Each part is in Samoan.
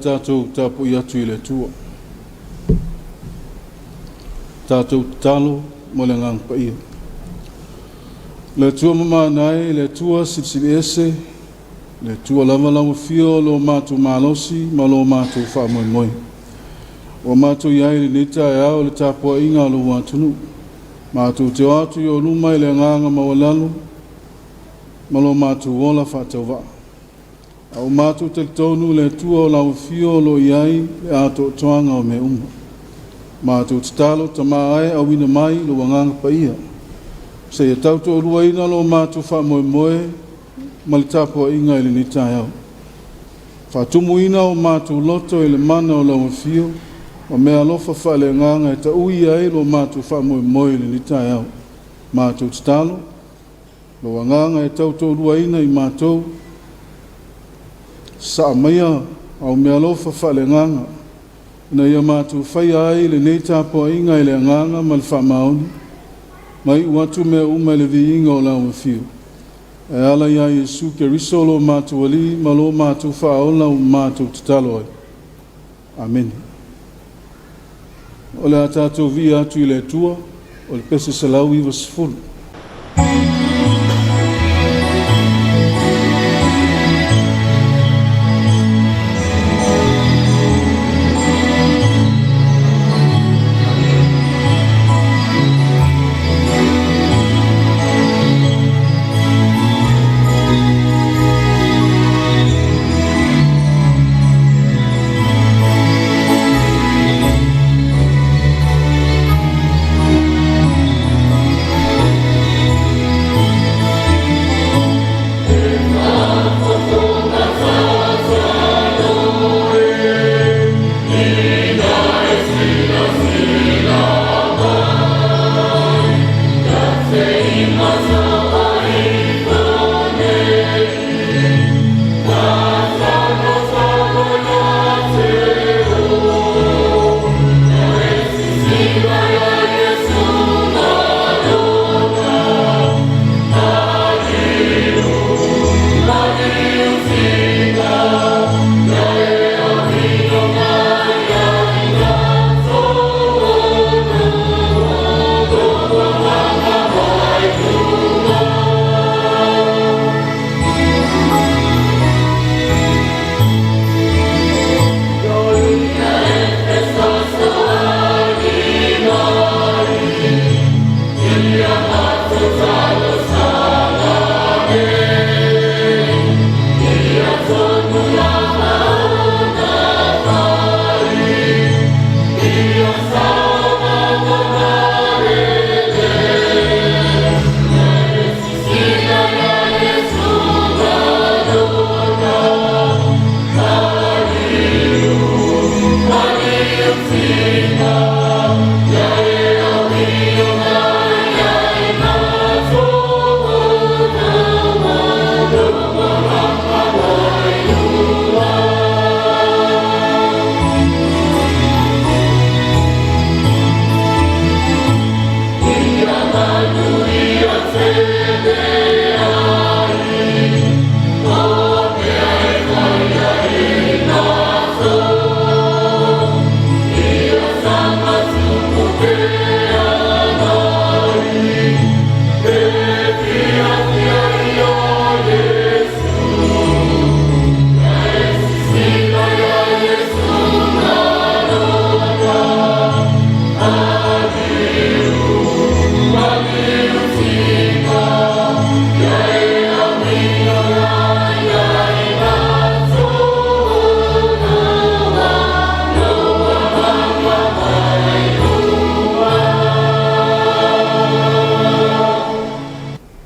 tatou tapuai atu i le Atua. Tatou tatalo mo le Agaga Paia. Le Atua mamana e, le Atua silisili ese, le Atua lava lau afio o lo matou malosi ma lo matou faamoemoe. Ua matou i ai i lenei taeao o le tapuaiga a lou atunuu. Matou te o atu i ou luma i le agaga maualalo ma lo matou ola faatauvaa. A o matou talitonu le Atua o lau afio o lo o i ai le atoatoaga o mea uma. Matou tatalo Tama e auina mai lou Agaga Paia, seia tautoaluaina lo matou faamoemoe ma le tapuaiga i lenei taeao. Faatumuina o matou loto i le mana o lau afio ma mea alofa faaleagaga e taui ai lo matou faamoemoe i lenei taeao. Matou tatalo, lou Agaga e tautoaluaina i matou, saa maia au mea alofa faaleagaga, ina ia matou faia ai lenei tapuaiga i le agaga ma le faamaoni, ma iu atu mea uma i le viiga o lau afio. E ala ia Iesu Keriso lo matou Alii ma lo matou Faaola ua matou tatalo ai. Amene. O le a tatou viia atu i le Atua, o le pese 190.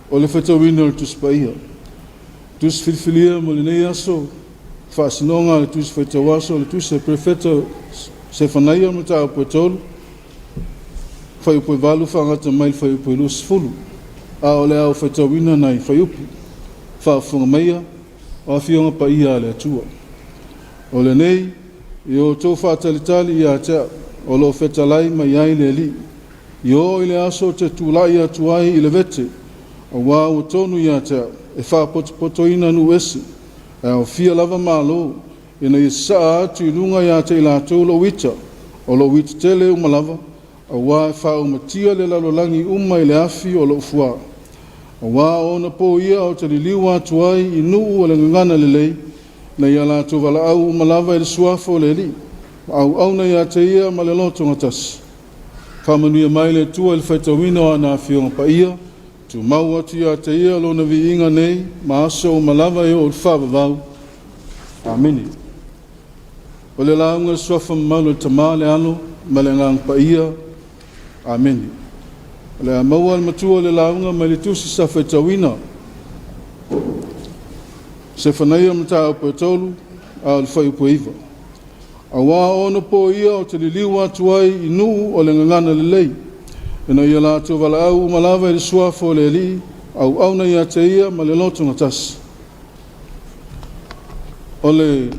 O le faitauina o le Tusi Paia. Tusi filifilia mo lenei aso, faasinoga a le Tusi Faitauaso o le Tusi a le Perofeta Sefanaia, mataupu e 3, fuaiupu e 8 faagata mai le fuaiupu e 20. A o le a ou faitauina nai fuaiupu. Faafofoga maia o afioga paia a le Atua. O lenei, i o outou faatalitali ia te au, o lo o fetalai mai ai le Alii, i o i le aso te tulai atu ai i le vete, auā ua tonu ia te au, e faapotopotoina nuu ese, e aofia lava Malo, ina ia sasaa atu i luga ia te i latou lou ita, o lou ita tele uma lava, auā e faaumatia le lalolagi uma i le afi o lou fuā. Auā o ona pō ia ou te liliu atu ai i nuu o le gagana lelei, ina ia latou valaau uma lava i le suafa o le Alii, ma auauna ia te ia ma le lotogatasi. Faamanuia mai le Atua i le faitauina o ana Afioga Paia, tumau atu ia te ia lona viiga nei ma aso uma lava e oo i le faavavau. Amene. O le lauga le suafa mamalu o le Tama, le Alo ma le Agaga Paia. Amene. O le a maua le matua o le lauga mai le tusi sa faitauina. Sefanaia mataupu e 3 a o le fuaiupu e 9. Auā o ona pō ia ou te liliu atu ai i nuu o le gagana lelei, ina ia latou valaau uma lava i le suafa o le Alii, auauna ia te ia ma le lotogatasi. O le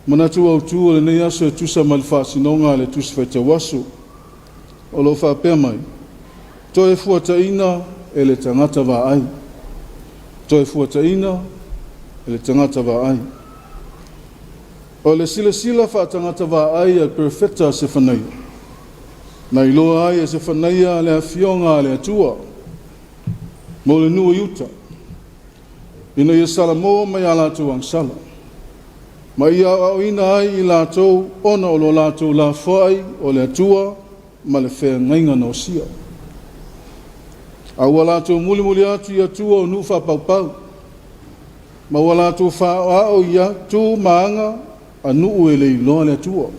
manatu autu o lenei aso e tusa ma le faasinoga a le Tusi Faitauaso, o lo o faapea mai, toe fuataina e le tagata vaai. Toe fuataina e le tagata vaai. O le silasila faatagata vaai a le perofeta Sefanaia, na iloa ai e Sefanaia le afioga a le Atua mo le nuu o Iuta, ina ia salamo mai a latou agasala, ma ia aoaoina ai i latou ona o lo latou lafoai o le Atua ma le feagaiga na osia. A ua latou mulimuli atu i Atua o nuu faapaupau, ma ua latou faaoao ia tu ma aga a nuu e le iloa le Atua.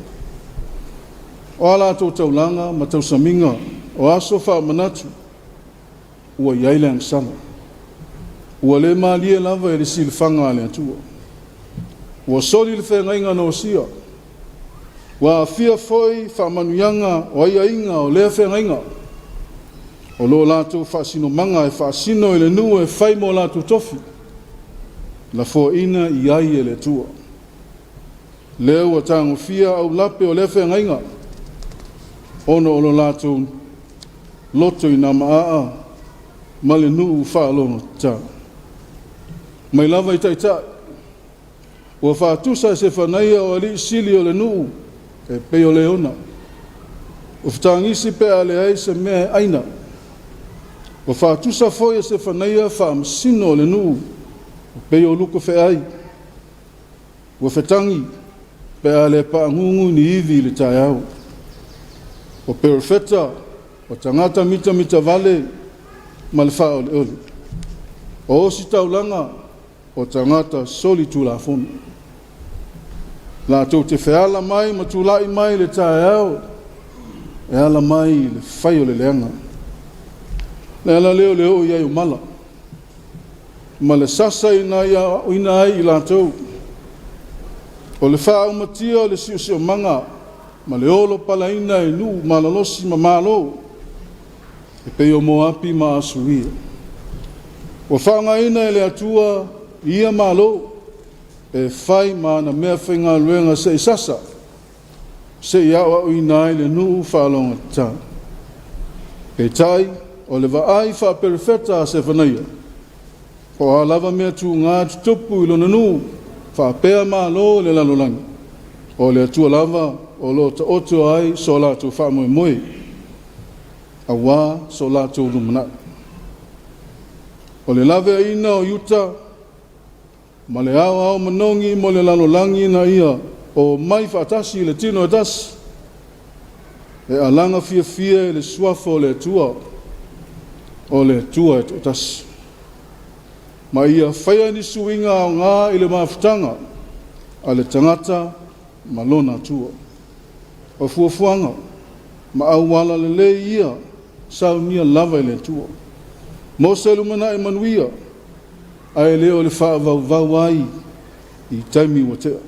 O a latou taulaga ma tausamiga o aso faamanatu, ua i ai le agasala. Ua le malie lava i le silafaga a le Atua. Ua soli le feagaiga na osia. Ua aafia foi faamanuiaga o aiaiga o lea feagaiga. O lo latou faasinomaga e faasino i le nuu e fai mo latou tofi, na foaina i ai e le Atua. Lea ua tagofia aulape o lea feagaiga, ona o lo latou loto ina maa ma le nuu faalogotata. Mai lava i taitai, ua faatusa e Sefanaia o alii sili o le nuu e pei o leona. Ua fetagisi pe a leai se mea e aina. Ua faatusa foi e Sefanaia faamasino o le nuu e pei o luko feai. Ua fetagi pe a le paagugu ni ivi i le taeao. O perofeta o tagata mitamitavale ma le faaoleole. O ositaulaga o tagata soli tulafono. Latou te feala mai ma tulai mai le taeao e ala mai i le fai o le leaga. Le ala lea o le oo i ai o mala, ma le sasa ina ia aoaoina ai i latou. O le faaumatia o le siosiomaga ma le olo palaina e nuu malolosi ma malo, e pei o Moapi ma Asuria. Ua faaaogaina e le Atua ia malo e fai ma ana mea faigaluega se i sasa, se i aoaoina ai le nuu faalogotata. Peitai, o le vaai faaperofeta a Sefanaia, po o a lava mea tuga tutupu i lona nuu faapea malo o le lalolagi, o le Atua lava o lo o taoto ai so latou faamoemoe, auā so latou lumanai. O le laveaiina o Iuta ma le aoao manogi mo le lalolagi ina ia o mai faatasi i le tino e tasi, e alaga fiafia i le suafa o le Atua, o le Atua e toatasi. Ma ia faia ni suiga aoga i le mafutaga a le tagata ma lona Atua. O fuafuaga ma auala lelei ia saunia lava e le Atua. Mo se lumanai manuia, ae le o le faavauvau ai i taimi ua tea.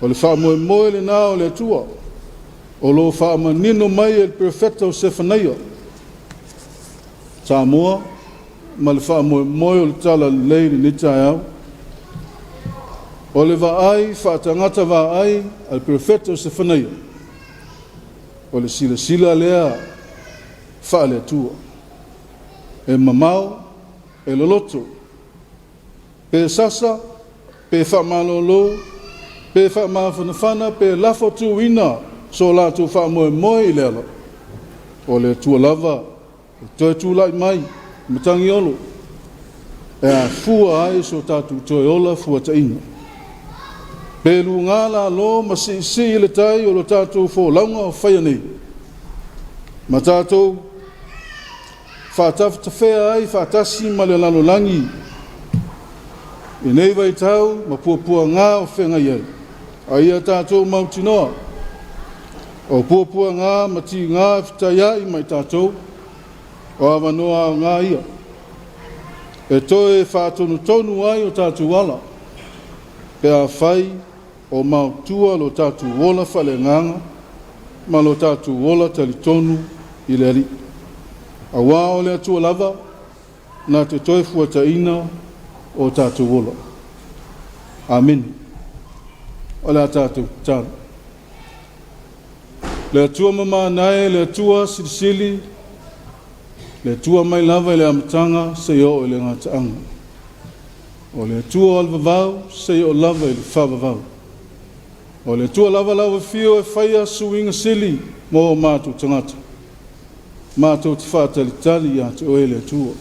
O le faamoemoe lena o le Atua, o lo o faamanino mai e le perofeta o Sefanaia, Samoa ma le faamoemoe o le tala lelei lenei taeao. O le vaai faatagata vaai a le perofeta o Sefanaia, o le silasila lea faale-Atua, e mamao, e loloto, Pe sasa, pe faamalolo, pe faamafanafana, pe lafo tuuina so latou faamoemoe i le ala, o le Atua lava e toe tulai mai matagiolo e afua ai so tatou toe ola fuataina. Pe luga lalo ma siisii le tai o lo tatou folauga o faia nei, ma tatou faatafetafea ai faatasi ma le lalolagi i nei vaitau ma puapuaga o feagai ai, a ia tatou mautinoa o puapuaga ma tiga e fetaiai ma i tatou, o avanoa aoga ia e toe faatonutonu ai o tatou ala, pe afai o maotua lo tatou ola faaleagaga ma lo tatou ola talitonu i le Alii. Auā o le Atua lava na te toe fuataina o tatou ola. Amene. O le a tatou tatalo. Le Atua mamana e, le Atua silisili, le Atua mai lava i le amataga seia oo i le gataaga. O le Atua o le vavau seia oo lava i le faavavau. O le Atua lava lau afio e faia suiga sili mo o matou tagata. Matou te faatalitali ia te oe le Atua.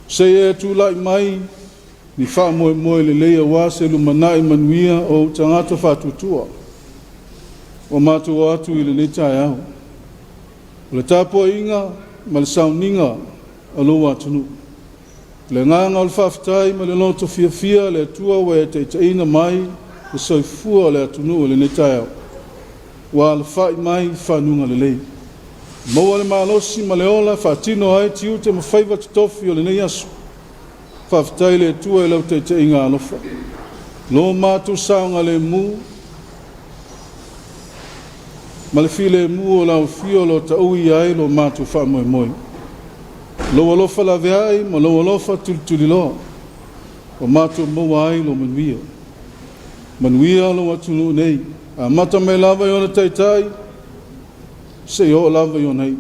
Seia e tulai mai ni faamoemoe lelei auā se lumanai manuia o ou tagata faatuatua. Ua matou o atu i lenei taeao. O le tapuaiga ma le sauniga a lou atunuu. Le agaga o le faafetai ma le loto fiafia le Atua ua e taitaiina mai le soifua o le atunuu i lenei taeao. Ua alafai mai i fanuga lelei. Maua le malosi ma le ola faatino ai tiute ma faiva totofi o lenei aso. Faafetai le Atua i lau taitaiga alofa. Lo matou saogalemu ma le filemu o lau afio o lo taui ai lo matou faamoemoe. Lou alofa laveai ma lou alofa tulituliloa, ua matou maua ai lo manuia. Manuia lou atunuu nei, amata mai lava i ona taitai, seia oo lava i ona iu.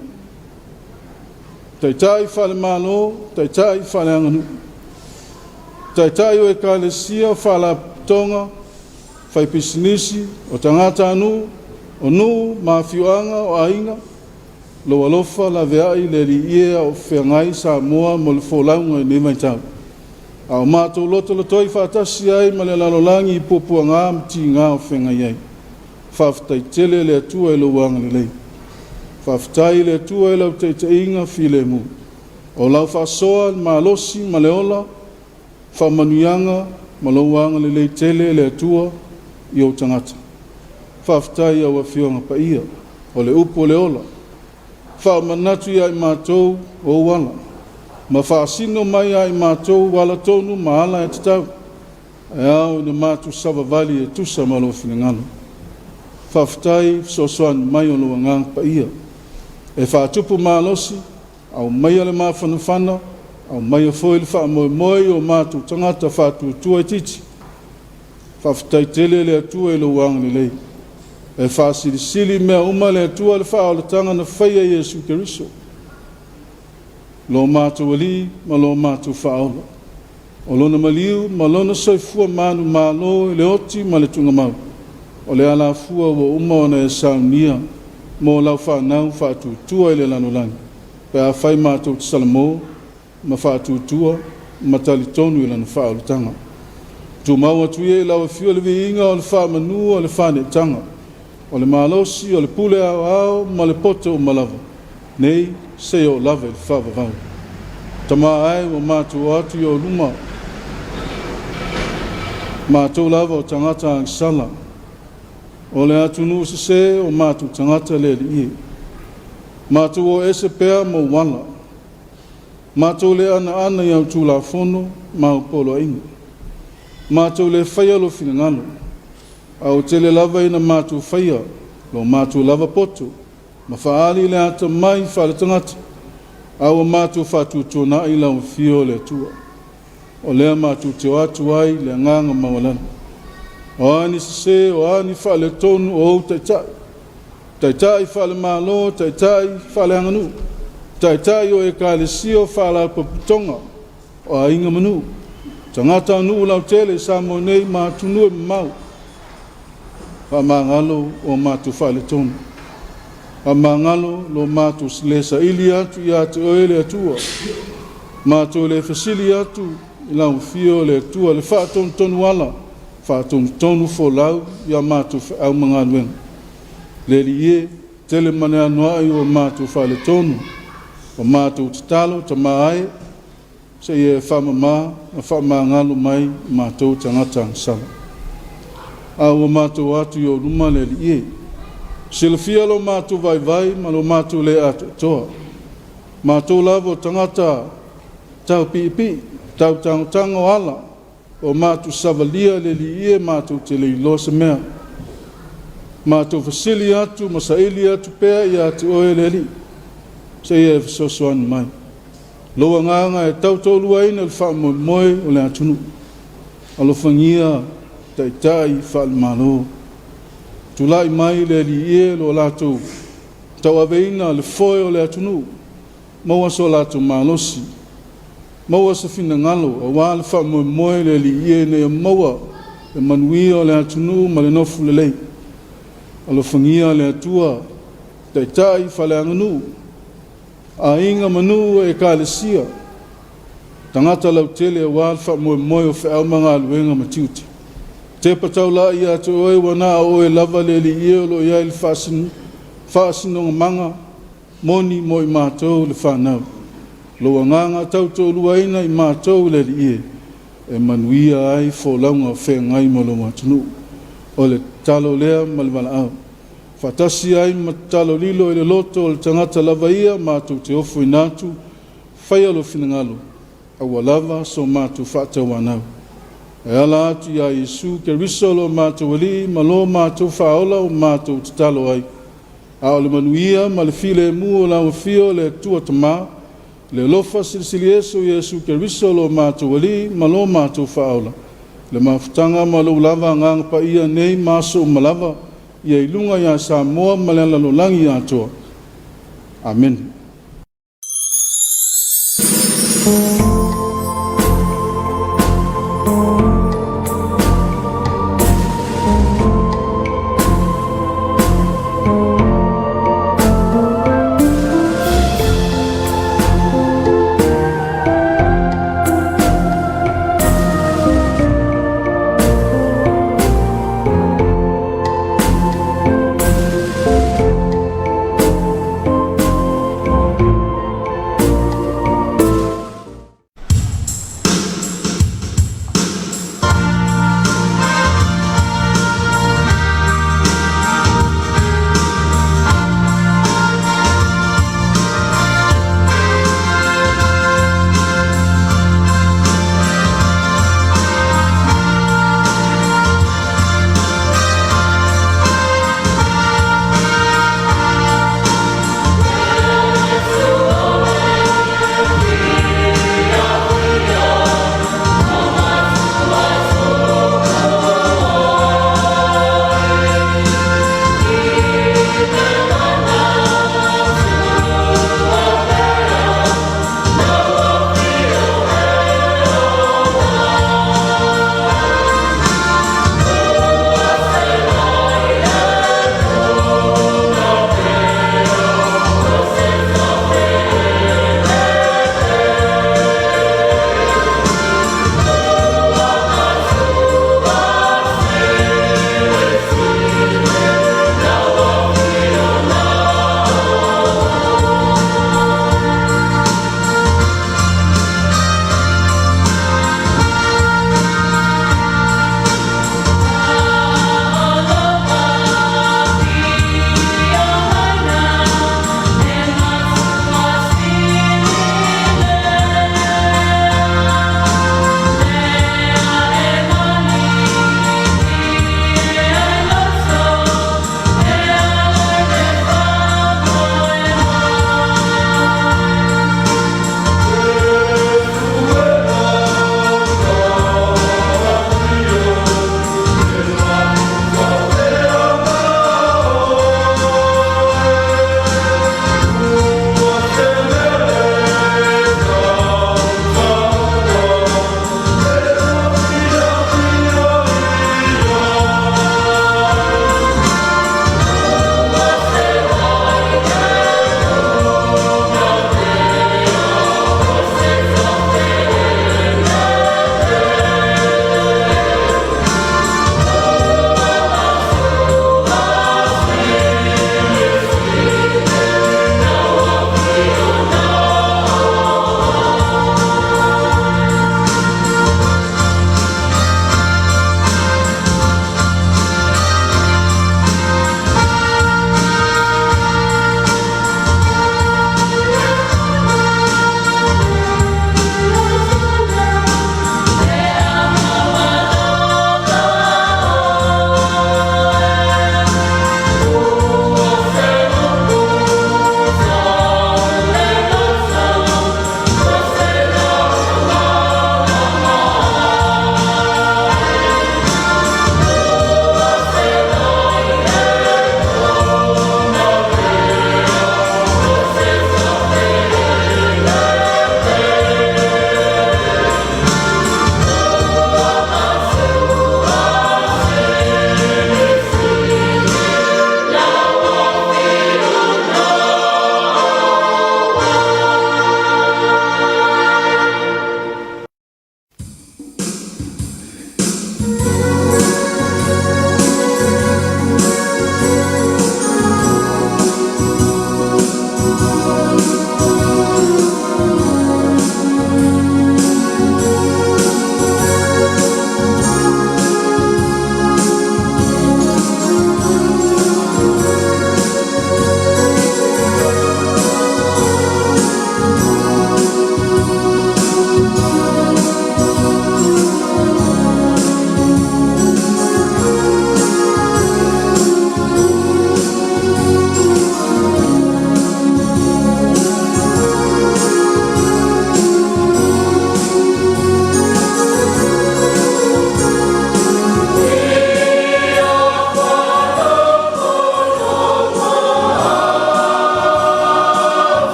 Taitai faale-Malo, taitai faaleaganuu, taitai o ekalesia, o faalapotopotoga, faipisinisi, o tagatanuu, o nuu ma afioaga, o aiga, lou alofa laveai le Alii e a o feagai Samoa mo le folauga i lenei vaitau. A o matou lotolotoi faatasi ai ma le lalolagi i puapuaga ma tiga o feagai ai. Faafetai tele le Atua i lou agalelei. Faafetai le Atua i lau taitaiga filemu. O lau faasoa le malosi ma le ola, faamanuiaga ma lou agalelei tele le Atua i ou tagata. Faafetai i au Afioga Paia, o le upu o le ola. Faamanatu ia i matou o ou ala, ma faasino mai ia i matou ala tonu ma ala e tatau, e ao ina matou savavali e tusa ma lou finagalo. Faafetai fesoasoani mai o lou Agaga Paia e faatupu malosi, aumaia le mafanafana, aumaia foi le faamoemoe i o matou tagata faatuatua itiiti. Faafetai tele le Atua i lou agalelei. E faasilisili mea uma le Atua le faaolataga na faia i Iesu Keriso, lo matou Alii ma lo matou Faaola. O lona maliu ma lona soifua manumalo i le oti ma le tugamau, o le alafua ua uma ona e saunia mo lau fanau faatuatua i le lalolagi, pe afai matou te salamo ma faatuatua ma talitonu i lana faaolataga. Tumau atu ia i lau afio le viiga o le faamanu o le faaneetaga, o le malosi o le pule aoao ma le poto uma lava, nei seia oo lava i le faavavau. Tama ae ua matou atu i o luma, matou lava o tagata agasala, o le atunuu sesē o matou tagata le Alii e. Matou o ese pea ma ou ala, matou le anaana i au tulafono ma au poloaiga. Matou le faia lo finagalo, a o tele lava ina matou faia lo matou lava poto, ma faaali le atamai faaletagata, a ua matou faatuatuanai lau afio le Atua. O lea matou te o atu ai le agaga maualalo. O a ni sesē, o a ni faaletonu o ou taitai, taitai faale-Malo, taitai faaleaganuu, taitai o ekalesia, o faalapotopotoga, o aiga ma nuu, Tagatanuu lautele i Samoa nei ma atunuu e mamao. Faamagalo o matou faaletonu. Faamagalo lo matou le saili atu ia te Oe le Atua, matou le fesili atu i lau afio le Atua le faatonutonu ala, faatonutonu folau ia matou feau ma galuega. Le Alii e, tele ma le anoa'i o matou faaletonu, o matou tatalo Tama e, seia e faamama ma faamagalo mai matou tagata agasala. A ua matou atu i ou luma le Alii e, silafia lo matou vaivai ma lo matou le atoatoa, matou lava o tagata taupiipii, tautangotango ala, o matou savalia le Alii e, matou te le iloa se mea. Matou fesili atu ma saili atu pea ia te Oe le Alii, seia e fesoasoani mai. Lou agaga e tautoaluaina le faamoemoe o le atunuu. Alofagia taitai faale-Malo. Tulai mai le Alii e lo latou tauaveina le foe o le atunuu, maua so latou malosi, maua se finagalo aua le faamoemoe le Alii e ina ia maua le manuia o le atunuu ma le nofo lelei. Alofagia le Atua taitai faaleaganuu, aiga ma nuu e ekalesia, tagata lautele aua le faamoemoe o feau ma galuega ma tiute. Tepa taulai ia te Oe ua na o Oe lava le Alii e o lo o i ai le faasinomaga moni mo i matou le fanau. Lou agaga tautoaluaina i matou le Alii e, e manuia ai folauga o feagai ma lou atunuu. O le tatalo lea ma le valaau. Faatasi ai ma tatalo lilo i le loto o le tagata lava ia matou te ofoina atu, faia lou finagalo, aua lava so matou faatauanau. E ala atu ia Iesu Keriso lo matou Alii ma lo matou Faaola o matou tatalo ai. A o le manuia ma le filemu o lau afio le Atua Tama, le alofa silisili ese o Iesu Keriso lo matou Alii ma lo matou Faaola, le mafutaga ma lou lava Agaga Paia nei ma aso uma lava, ia i luga ia Samoa ma le lalolagi atoa. Amene.